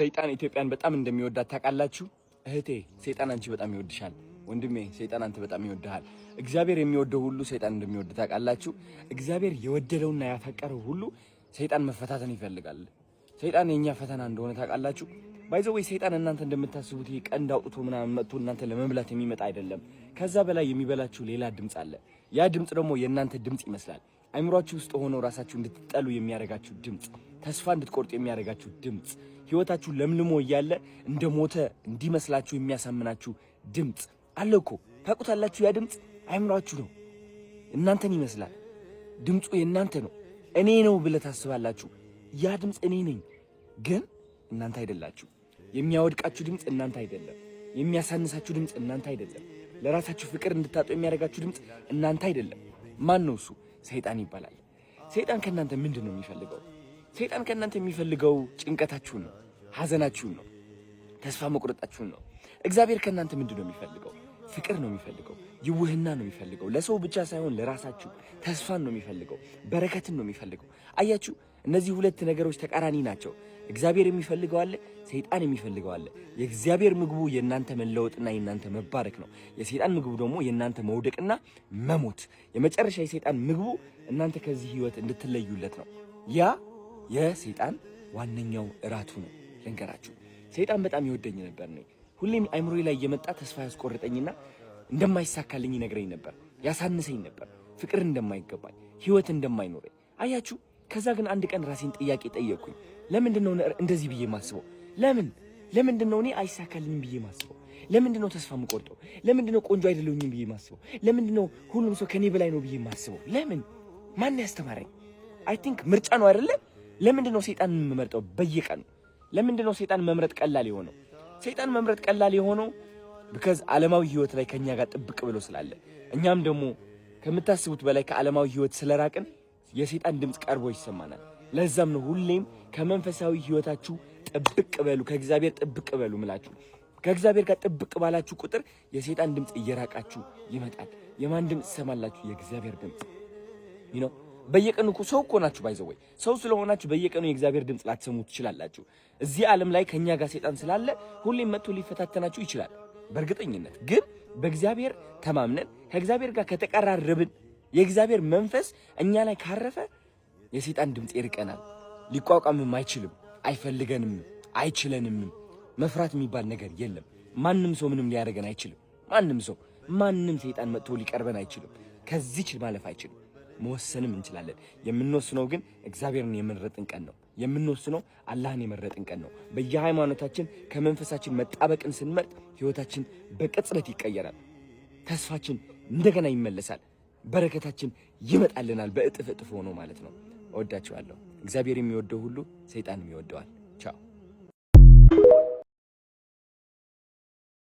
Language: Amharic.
ሰይጣን ኢትዮጵያን በጣም እንደሚወዳት ታውቃላችሁ? እህቴ፣ ሰይጣን አንቺ በጣም ይወድሻል። ወንድሜ፣ ሰይጣን አንተ በጣም ይወድሃል። እግዚአብሔር የሚወደው ሁሉ ሰይጣን እንደሚወድ ታውቃላችሁ? እግዚአብሔር የወደደውና ያፈቀረው ሁሉ ሰይጣን መፈታተን ይፈልጋል። ሰይጣን የእኛ ፈተና እንደሆነ ታውቃላችሁ? By the way፣ ሰይጣን እናንተ እንደምታስቡት ይሄ ቀንድ አውጥቶ ምናምን መጥቶ እናንተ ለመብላት የሚመጣ አይደለም። ከዛ በላይ የሚበላችሁ ሌላ ድምፅ አለ። ያ ድምፅ ደግሞ የእናንተ ድምፅ ይመስላል። አይምሯችሁ ውስጥ ሆኖ ራሳችሁ እንድትጠሉ የሚያደርጋችሁ ድምፅ፣ ተስፋ እንድትቆርጡ የሚያደርጋችሁ ድምፅ፣ ህይወታችሁ ለምልሞ እያለ እንደ ሞተ እንዲመስላችሁ የሚያሳምናችሁ ድምፅ አለ እኮ፣ ታውቁታላችሁ። ያ ድምፅ አይምሯችሁ ነው፣ እናንተን ይመስላል። ድምፁ የእናንተ ነው። እኔ ነው ብላችሁ ታስባላችሁ። ያ ድምፅ እኔ ነኝ፣ ግን እናንተ አይደላችሁ። የሚያወድቃችሁ ድምፅ እናንተ አይደለም። የሚያሳንሳችሁ ድምፅ እናንተ አይደለም። ለራሳችሁ ፍቅር እንድታጡ የሚያደርጋችሁ ድምፅ እናንተ አይደለም። ማን ነው እሱ? ሰይጣን ይባላል። ሰይጣን ከእናንተ ምንድን ነው የሚፈልገው? ሰይጣን ከእናንተ የሚፈልገው ጭንቀታችሁን ነው፣ ሐዘናችሁን ነው፣ ተስፋ መቁረጣችሁን ነው። እግዚአብሔር ከእናንተ ምንድን ነው የሚፈልገው? ፍቅር ነው የሚፈልገው። ይውህና ነው የሚፈልገው። ለሰው ብቻ ሳይሆን ለራሳችሁ ተስፋን ነው የሚፈልገው። በረከትን ነው የሚፈልገው። አያችሁ፣ እነዚህ ሁለት ነገሮች ተቃራኒ ናቸው። እግዚአብሔር የሚፈልገው አለ፣ ሰይጣን የሚፈልገው አለ። የእግዚአብሔር ምግቡ የእናንተ መለወጥና የእናንተ መባረክ ነው። የሰይጣን ምግቡ ደግሞ የእናንተ መውደቅና መሞት። የመጨረሻ የሰይጣን ምግቡ እናንተ ከዚህ ህይወት እንድትለዩለት ነው። ያ የሰይጣን ዋነኛው እራቱ ነው። ልንገራችሁ፣ ሰይጣን በጣም ይወደኝ ነበር። እኔ ሁሌም አይምሮዬ ላይ እየመጣ ተስፋ ያስቆርጠኝና እንደማይሳካልኝ ይነግረኝ ነበር፣ ያሳንሰኝ ነበር፣ ፍቅር እንደማይገባኝ፣ ህይወት እንደማይኖረኝ። አያችሁ። ከዛ ግን አንድ ቀን ራሴን ጥያቄ ጠየቅኩኝ። ለምንድን ነው እንደዚህ ብዬ ማስበው? ለምንድን ነው እኔ አይሳካልኝም ብዬ ማስበው? ለምንድን ነው ተስፋ የምቆርጠው? ለምንድን ነው ቆንጆ አይደለሁኝም ብዬ ማስበው? ለምንድን ነው ሁሉም ሰው ከኔ በላይ ነው ብዬ ማስበው? ለምን? ማን ያስተማረኝ? I think ምርጫ ነው አይደለ? ለምንድን ነው ሰይጣንን የምመርጠው በየቀኑ? ለምንድን ነው ሰይጣን መምረጥ ቀላል የሆነው? ሰይጣን መምረጥ ቀላል የሆነው because ዓለማዊ ህይወት ላይ ከኛ ጋር ጥብቅ ብሎ ስላለ፣ እኛም ደግሞ ከምታስቡት በላይ ከዓለማዊ ህይወት ስለራቅን የሰይጣን ድምፅ ቀርቦ ይሰማናል። ለዛም ነው ሁሌም ከመንፈሳዊ ህይወታችሁ ጥብቅ በሉ፣ ከእግዚአብሔር ጥብቅ በሉ ምላችሁ። ከእግዚአብሔር ጋር ጥብቅ ባላችሁ ቁጥር የሰይጣን ድምፅ እየራቃችሁ ይመጣል። የማን ድምፅ ትሰማላችሁ? የእግዚአብሔር ድምፅ። በየቀኑ እኮ ሰው እኮ ናችሁ። By the way፣ ሰው ስለሆናችሁ በየቀኑ የእግዚአብሔር ድምፅ ላትሰሙ ትችላላችሁ። እዚህ ዓለም ላይ ከኛ ጋር ሰይጣን ስላለ ሁሌም መጥቶ ሊፈታተናችሁ ይችላል በእርግጠኝነት። ግን በእግዚአብሔር ተማምነን ከእግዚአብሔር ጋር ከተቀራረብን፣ የእግዚአብሔር መንፈስ እኛ ላይ ካረፈ የሰይጣን ድምፅ ይርቀናል። ሊቋቋምም አይችልም፣ አይፈልገንም፣ አይችለንም። መፍራት የሚባል ነገር የለም። ማንም ሰው ምንም ሊያደርገን አይችልም። ማንም ሰው፣ ማንም ሰይጣን መጥቶ ሊቀርበን አይችልም። ከዚች ማለፍ አይችልም። መወሰንም እንችላለን። የምንወስነው ግን እግዚአብሔርን የመረጥን ቀን ነው። የምንወስነው አላህን የመረጥን ቀን ነው። በየሃይማኖታችን ከመንፈሳችን መጣበቅን ስንመርጥ ህይወታችን በቅጽበት ይቀየራል። ተስፋችን እንደገና ይመለሳል። በረከታችን ይመጣልናል በእጥፍ እጥፍ ሆኖ ማለት ነው። እወዳችኋለሁ። እግዚአብሔር የሚወደው ሁሉ ሰይጣንም ይወደዋል። ቻው።